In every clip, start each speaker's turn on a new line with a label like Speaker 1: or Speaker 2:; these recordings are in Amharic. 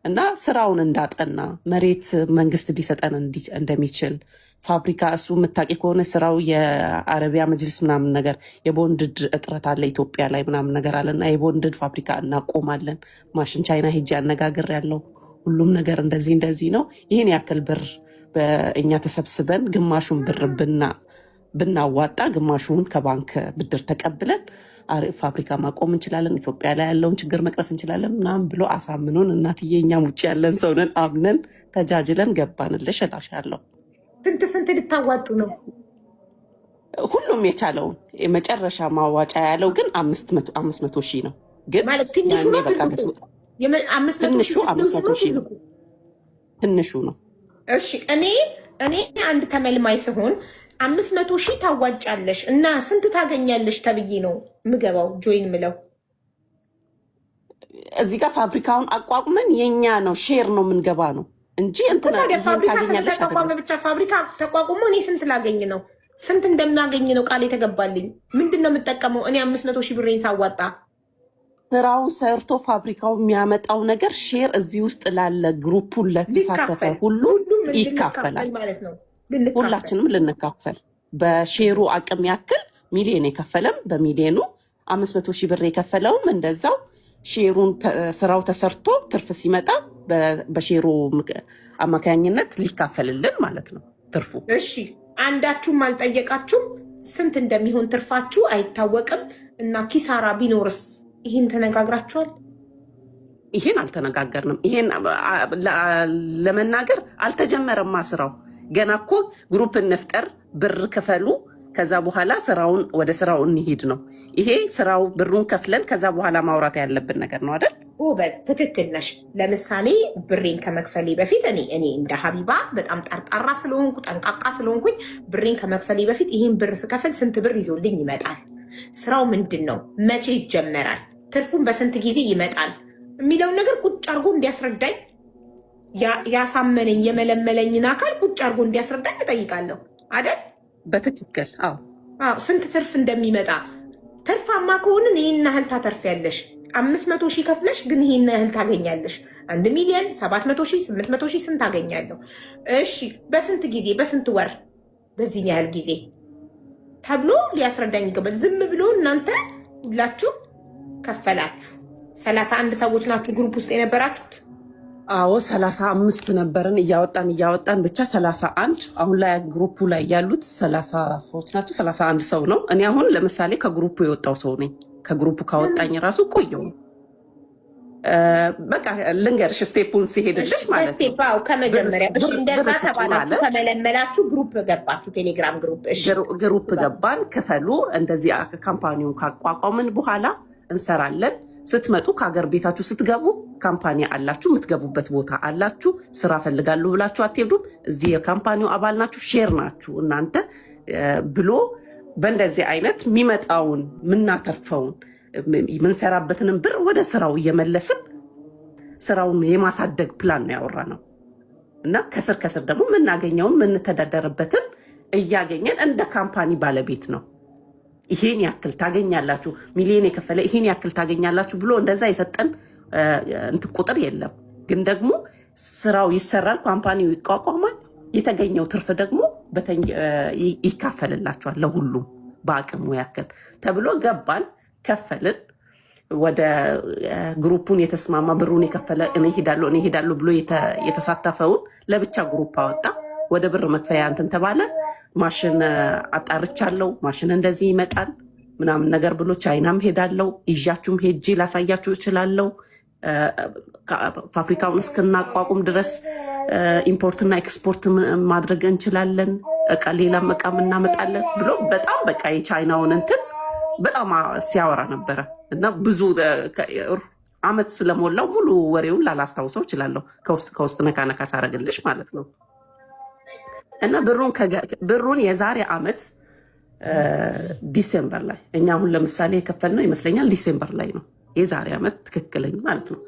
Speaker 1: እና ስራውን እንዳጠና፣ መሬት መንግስት ሊሰጠን እንደሚችል፣ ፋብሪካ እሱ የምታውቂ ከሆነ ስራው የአረቢያ መጅልስ ምናምን ነገር የ bonded እጥረት አለ ኢትዮጵያ ላይ ምናምን ነገር አለ እና የ bonded ፋብሪካ እናቆማለን። ማሽን ቻይና ሄጄ አነጋግር ያለው ሁሉም ነገር እንደዚህ እንደዚህ ነው። ይህን ያክል ብር በእኛ ተሰብስበን ግማሹን ብር ብናዋጣ ግማሹን ከባንክ ብድር ተቀብለን አሪፍ ፋብሪካ ማቆም እንችላለን፣ ኢትዮጵያ ላይ ያለውን ችግር መቅረፍ እንችላለን ምናምን ብሎ አሳምኖን፣ እናትዬ እኛም ውጭ ያለን ሰው ነን፣ አምነን ተጃጅለን ገባንልሽ እልሻለሁ።
Speaker 2: ስንት ስንት ልታዋጡ ነው?
Speaker 1: ሁሉም የቻለውን። የመጨረሻ ማዋጫ ያለው ግን 500,000 ነው። ግን
Speaker 2: ማለት ትንሹ
Speaker 1: ያኔ
Speaker 2: ነው
Speaker 1: በቃ
Speaker 2: ትልቁ? 500,000
Speaker 1: ትንሹ አምስት
Speaker 2: ትንሹ
Speaker 1: መቶ
Speaker 2: ነው
Speaker 1: ሺህ ነው።
Speaker 2: ትልቁ?
Speaker 1: ትንሹ ነው።
Speaker 2: እሺ፣ እኔ አንድ ተመልማይ ስሆን 500,000 ታዋጫለሽ እና ስንት ታገኛለሽ ተብዬ ነው ምገባው join ምለው?
Speaker 1: እዚህ ጋር ፋብሪካውን አቋቁመን የኛ ነው፣ share ነው የምንገባ ነው እንጂ እንትን
Speaker 2: ታዲያ
Speaker 1: ይሄን
Speaker 2: ፋብሪካ
Speaker 1: ታገኛለሽ
Speaker 2: ስለተቋቋመ
Speaker 1: አይደለም።
Speaker 2: ብቻ ፋብሪካ ተቋቁሞ እኔ ስንት ላገኝ ነው? ስንት እንደማገኝ ነው ቃል የተገባልኝ? ምንድን ነው የምጠቀመው እኔ 500,000 ብሬን ሳዋጣ?
Speaker 1: ስራውን ሰርቶ ፋብሪካው የሚያመጣው ነገር share እዚህ ውስጥ ላለ group ኡን ለተሳተፈ
Speaker 2: ሊካፈል
Speaker 1: ሁሉ
Speaker 2: ሁሉም እንድንካፈል
Speaker 1: ይካፈላል።
Speaker 2: ማለት ነው። ልንካፈል።
Speaker 1: ሁላችንም ልንካፈል በ share ኡ አቅም ያክል፣ ሚሊዮን የከፈለም በሚሊዮኑ፣ 500,000 ብር የከፈለውም እንደዛው share ኡን ስራው ተሰርቶ ትርፍ ሲመጣ በ share ኡ አማካኝነት ሊካፈልልን ማለት ነው ትርፉ።
Speaker 2: እሺ፣ አንዳችሁም አልጠየቃችሁም። ስንት እንደሚሆን ትርፋችሁ አይታወቅም። እና ኪሳራ ቢኖርስ ይህን ተነጋግራችኋል?
Speaker 1: ይሄን አልተነጋገርንም። ይሄን ለመናገር አልተጀመረማ ስራው። ገና እኮ group እንፍጠር፣ ብር ክፈሉ፣ ከዛ በኋላ ስራውን ወደ ስራው እንሂድ ነው። ይሄ ስራው ብሩን ከፍለን ከዛ በኋላ ማውራት ያለብን ነገር ነው አይደል?
Speaker 2: ጎበዝ፣ ትክክል ነሽ። ለምሳሌ ብሬን ከመክፈሌ በፊት እኔ እንደ ሀቢባ በጣም ጠርጣራ ስለሆንኩ፣ ጠንቃቃ ስለሆንኩኝ ብሬን ከመክፈሌ በፊት ይህን ብር ስከፍል ስንት ብር ይዞልኝ ይመጣል? ስራው ምንድን ነው? መቼ ይጀመራል? ትርፉን በስንት ጊዜ ይመጣል? የሚለውን ነገር ቁጭ አድርጎ እንዲያስረዳኝ፣ ያሳመነኝ የመለመለኝን አካል ቁጭ አድርጎ እንዲያስረዳኝ እጠይቃለሁ አይደል?
Speaker 1: በትክክል አዎ።
Speaker 2: አዎ፣ ስንት ትርፍ እንደሚመጣ፣ ትርፋማ ከሆንን ይህን ያህል ታተርፊያለሽ። 500,000 ከፍለሽ ግን ይህን ያህል ታገኛለሽ። 1,700,000፣ 800,000 ስንት አገኛለሁ? እሺ፣ በስንት ጊዜ፣ በስንት ወር፣ በዚህን ያህል ጊዜ ተብሎ ሊያስረዳኝ ይገባል። ዝም ብሎ እናንተ ሁላችሁ ከፈላችሁ። 31 ሰዎች ናችሁ group ውስጥ የነበራችሁት?
Speaker 1: አዎ፣ 35 ነበርን። እያወጣን እያወጣን ብቻ 31። አሁን ላይ group ኡ ላይ ያሉት 30 ሰዎች ናቸው። 31 ሰው ነው። እኔ አሁን ለምሳሌ ከ group ኡ የወጣው ሰው ነኝ። ከ group ኡ ካወጣኝ ራሱ ቆየው። በቃ ልንገርሽ step ኡን ሲሄድልሽ ማለት ነው።
Speaker 2: በ step፣ አዎ፣ ከመጀመሪያ። እሺ፣ እንደዛ
Speaker 1: ብር ስጡ
Speaker 2: ተባላችሁ፣
Speaker 1: አለ።
Speaker 2: ተመለመላችሁ፣ group ገባችሁ፣ ቴሌግራም group። እሺ።
Speaker 1: Group ገባን፣ ክፈሉ። እንደዚህ company ውን ካቋቋምን በኋላ እንሰራለን። ስትመጡ ከሀገር ቤታችሁ ስትገቡ company አላችሁ፣ የምትገቡበት ቦታ አላችሁ። ስራ ፈልጋለሁ ብላችሁ አትሄዱም። እዚህ የ company ው አባል ናችሁ፣ share ናችሁ እናንተ ብሎ በእንደዚህ አይነት የሚመጣውን፣ የምናተርፈውን፣ የምንሰራበትንም ብር ወደ ስራው እየመለስን ስራውን የማሳደግ ፕላን ነው ያወራነው። እና ከስር ከስር ደግሞ የምናገኘውን የምንተዳደርበትን እያገኘን እንደ company ባለቤት ነው። ይሄን ያክል ታገኛላችሁ፣ ሚሊዮን የከፈለ ይሄን ያክል ታገኛላችሁ ብሎ እንደዛ የሰጠን እንትን ቁጥር የለም። ግን ደግሞ ስራው ይሰራል፣ company ው ይቋቋማል። የተገኘው ትርፍ ደግሞ ይካፈልላቸዋል ለሁሉም በአቅሙ ያክል ተብሎ ገባን፣ ከፈልን። ወደ group ኡን የተስማማ፣ ብሩን የከፈለ፣ እኔ ሄዳለሁ እኔ ሄዳለሁ ብሎ የተሳተፈውን ለብቻ group አወጣ። ወደ ብር መክፈያ እንትን ተባለ። ማሽን አጣርቻለሁ፣ ማሽን እንደዚህ ይመጣል ምናምን ነገር ብሎ ቻይናም ሄዳለው፣ ይዣችሁም ሄጄ ላሳያችሁ እችላለሁ። ፋብሪካውን እስክናቋቁም ድረስ import ና ኤክስፖርት ማድረግ እንችላለን፣ እቃ ሌላም እቃም እናመጣለን ብሎ በጣም በቃ የቻይናውን እንትን በጣም ሲያወራ ነበረ እና ብዙ አመት ስለሞላው ሙሉ ወሬውን ላላስታውሰው እችላለሁ። ከውስጥ ከውስጥ ነካ ነካ ሳረግልሽ ማለት ነው። እና ብሩን የዛሬ አመት December ላይ፣ እኛ አሁን ለምሳሌ የከፈልነው ይመስለኛል December ላይ ነው፣ የዛሬ አመት ትክክለኝ ማለት ነው።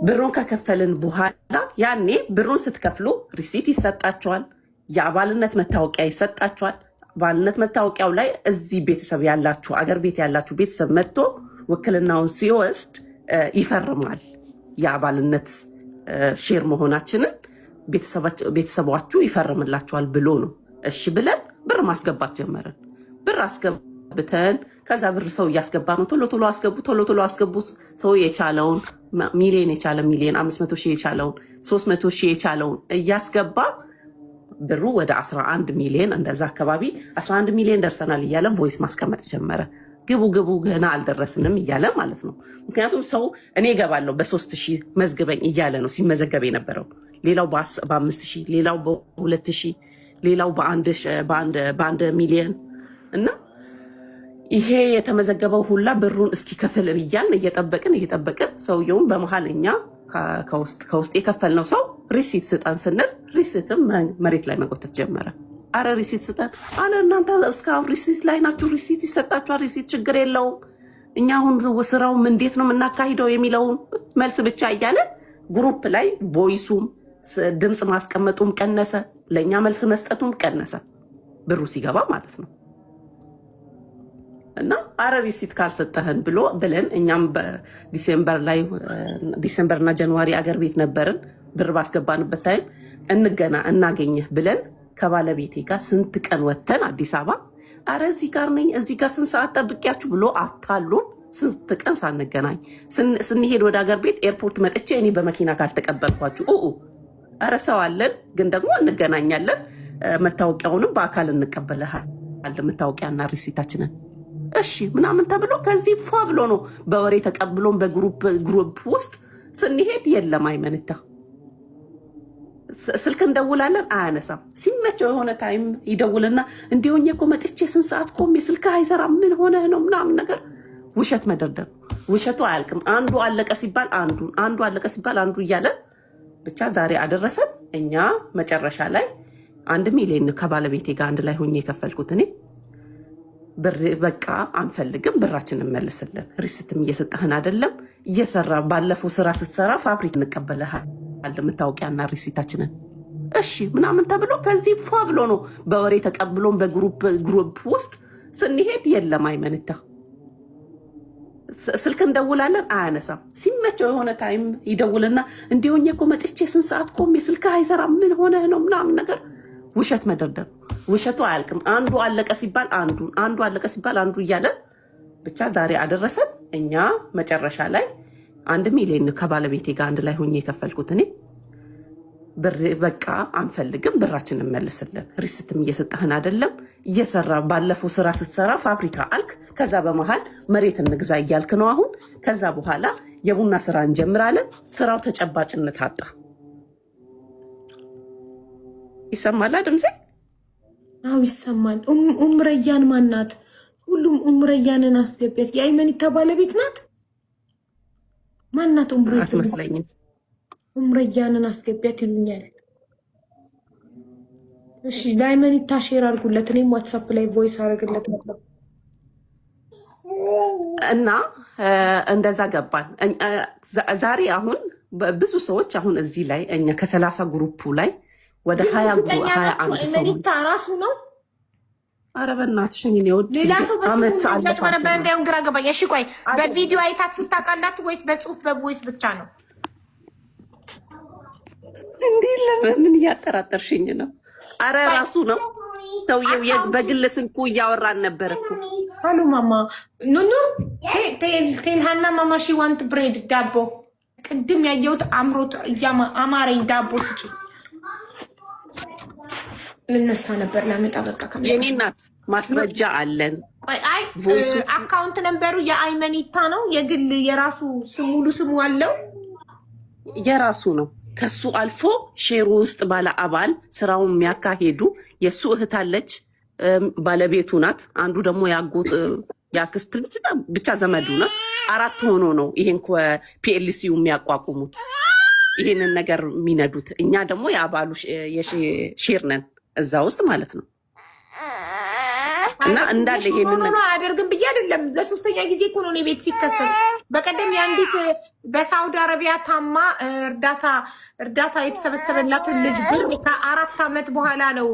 Speaker 1: ብሩን ከከፈልን በኋላ ያኔ ብሩን ስትከፍሉ receipt ይሰጣችኋል፣ የአባልነት መታወቂያ ይሰጣችኋል። አባልነት መታወቂያው ላይ እዚህ ቤተሰብ ያላችሁ፣ አገር ቤት ያላችሁ ቤተሰብ መጥቶ ውክልናውን ሲወስድ ይፈርማል። የአባልነት Share መሆናችንን ቤተሰቧችሁ ይፈርምላችኋል ብሎ ነው። እሺ ብለን ብር ማስገባት ጀመርን። ብር አስገብተን ከዛ ብር ሰው እያስገባ ነው። ቶሎ ቶሎ አስገቡ፣ ቶሎ ቶሎ አስገቡ። ሰው የቻለውን ሚሊዮን የቻለ ሚሊዮን፣ 500,000 የቻለውን፣ 300,000 የቻለውን እያስገባ ብሩ ወደ 11 ሚሊዮን እንደዛ አካባቢ፣ 11 ሚሊዮን ደርሰናል እያለ voice ማስቀመጥ ጀመረ። ግቡ ግቡ ገና አልደረስንም እያለ ማለት ነው። ምክንያቱም ሰው እኔ እገባለሁ በ3,000 መዝግበኝ እያለ ነው ሲመዘገብ የነበረው። ሌላው በ5,000፣ ሌላው በ2,000፣ ሌላው በ1 ሚሊዮን እና ይሄ የተመዘገበው ሁላ ብሩን እስኪከፍል እያልን እየጠበቅን እየጠበቅን ሰውየውን በመሀል እኛ ከውስጥ የከፈልነው ሰው receipt ስጠን ስንል receipt ም መሬት ላይ መጎተት ጀመረ። አረ receipt ስጠን አለ። እናንተ እስካሁን receipt ላይ ናችሁ፣ receipt ይሰጣችኋል፣ receipt ችግር የለውም። እኛ አሁን ስራውም እንዴት ነው የምናካሂደው የሚለውን መልስ ብቻ እያለ group ላይ voice ኡም ድምፅ ማስቀመጡም ቀነሰ፣ ለእኛ መልስ መስጠቱም ቀነሰ፣ ብሩ ሲገባ ማለት ነው። እና አረ receipt ካልሰጠህን ብሎ ብለን እኛም በ December ላይ፣ December እና January አገር ቤት ነበርን። ብር ባስገባንበት time እንገና እናገኝህ ብለን ከባለቤቴ ጋር ስንት ቀን ወተን አዲስ አበባ፣ አረ እዚህ ጋር ነኝ፣ እዚህ ጋር ስንት ሰዓት ጠብቂያችሁ ብሎ አታሉን። ስንት ቀን ሳንገናኝ ስንሄድ ወደ ሀገር ቤት airport መጥቼ እኔ በመኪና ካልተቀበልኳችሁ ኡ አረ ሰው አለን፣ ግን ደግሞ እንገናኛለን፣ መታወቂያውንም በአካል እንቀበልሃለን፣ መታወቂያና receipt ኣችንን እሺ ምናምን ተብሎ ከዚህ ፏ ብሎ ነው በወሬ ተቀብሎን በ group ውስጥ ስንሄድ የለም አይመንታ። ስልክ እንደውላለን አያነሳም። ሲመቸው የሆነ time ይደውልና እንዲሆኜ እኮ መጥቼ ስንት ሰዓት ቆሜ ስልክ አይሰራም ምን ሆነህ ነው ምናምን ነገር ውሸት መደርደር። ውሸቱ አያልቅም። አንዱ አለቀ ሲባል አንዱ፣ አንዱ አለቀ ሲባል አንዱ እያለ ብቻ ዛሬ አደረሰን። እኛ መጨረሻ ላይ 1 ሚሊዮን ከባለቤቴ ጋር አንድ ላይ ሆኜ የከፈልኩት እኔ። ብር በቃ አንፈልግም፣ ብራችንን መልስልን። Receipt ም እየሰጠህን አይደለም። እየሰራ ባለፈው ስራ ስትሰራ ፋብሪካ እንቀበልሃለን መታወቂያና receipt ኣችንን እሺ ምናምን ተብሎ ከዚህ ፏ ብሎ ነው በወሬ ተቀብሎን በ group ውስጥ ስንሄድ የለም አይመንታ። ስልክ እንደውላለን አያነሳም። ሲመቸው የሆነ time ይደውልና እንዲሆኜ እኮ መጥቼ ስንት ሰዓት ቆሜ ስልክ አይሰራም ምን ሆነህ ነው ምናምን ነገር ውሸት መደርደር። ውሸቱ አያልቅም። አንዱ አለቀ ሲባል አንዱ፣ አንዱ አለቀ ሲባል አንዱ እያለ ብቻ ዛሬ አደረሰን። እኛ መጨረሻ ላይ 1 ሚሊዮን ከባለቤቴ ጋር አንድ ላይ ሆኜ የከፈልኩት እኔ። ብር በቃ አንፈልግም፣ ብራችንን መልስልን። Receipt ም እየሰጠህን አይደለም። እየሰራ ባለፈው ስራ ስትሰራ ፋብሪካ አልክ። ከዛ በመሀል መሬት እንግዛ እያልክ ነው አሁን። ከዛ በኋላ የቡና ስራ እንጀምራለን። ስራው ተጨባጭነት አጣ። ይሰማላ ድምፄ?
Speaker 2: አዎ ይሰማል። ኡምረያን ማናት? ሁሉም ኡምረያንን አስገቢያት። የአይመኒታ ባለቤት ናት። ማናት? ኡምረያን?
Speaker 1: አትመስለኝም።
Speaker 2: ኡምረያንን አስገቢያት ይሉኛል። እሺ ለአይመኒታ share አድርጉለት። እኔም WhatsApp ላይ voice አደርግለት።
Speaker 1: እና እንደዛ ገባን። ዛሬ አሁን ብዙ ሰዎች አሁን እዚህ ላይ እኛ ከ30 group ላይ ወደ 21 ሰው
Speaker 2: አይመኒታ ራሱ ነው።
Speaker 1: ኧረ በእናትሽ እኔ ወድ
Speaker 2: ሌላ ሰው በስሙ
Speaker 1: አመት
Speaker 2: ነበር። እንዲያውም ግራ ገባኝ። እሺ ቆይ በቪዲዮ አይታችሁ ታውቃላችሁ ወይስ በጽሁፍ በ voice ብቻ ነው?
Speaker 1: እንዲህ ለምን እያጠራጠርሽኝ ነው? አረ ራሱ ነው ሰውየው። በግል ስልኩ እያወራን ነበር እኮ።
Speaker 2: Hello mama, no no, tell ሀና mama she want bread ዳቦ። ቅድም ያየሁት አምሮት አማረኝ። ዳቦ ስጭ። ልነሳ ነበር ላመጣ በቃ።
Speaker 1: የኔ እናት ማስረጃ አለን።
Speaker 2: አይ account number ኡ የአይመኒታ ነው፣ የግል የራሱ ሙሉ ስሙ አለው።
Speaker 1: የራሱ ነው። ከሱ አልፎ share ኡ ውስጥ ባለ አባል ስራውን የሚያካሄዱ የእሱ እህት አለች፣ ባለቤቱ ናት። አንዱ ደግሞ ያጎት የአክስት ልጅ ብቻ ዘመዱ ነው። አራት ሆኖ ነው ይሄን PLC ው የሚያቋቁሙት፣ ይሄንን ነገር የሚነዱት። እኛ ደግሞ የአባሉ share ነን እዛ ውስጥ ማለት ነው። እና እንዳለ ይሄንን
Speaker 2: No አያደርግም ብዬ አይደለም። ለሶስተኛ ጊዜ እኮ ነው እኔ ቤት ሲከሰስ። በቀደም የአንዲት በሳውዲ አረቢያ ታማ እርዳታ የተሰበሰበላትን ልጅ ብር ከ4 ዓመት በኋላ ነው።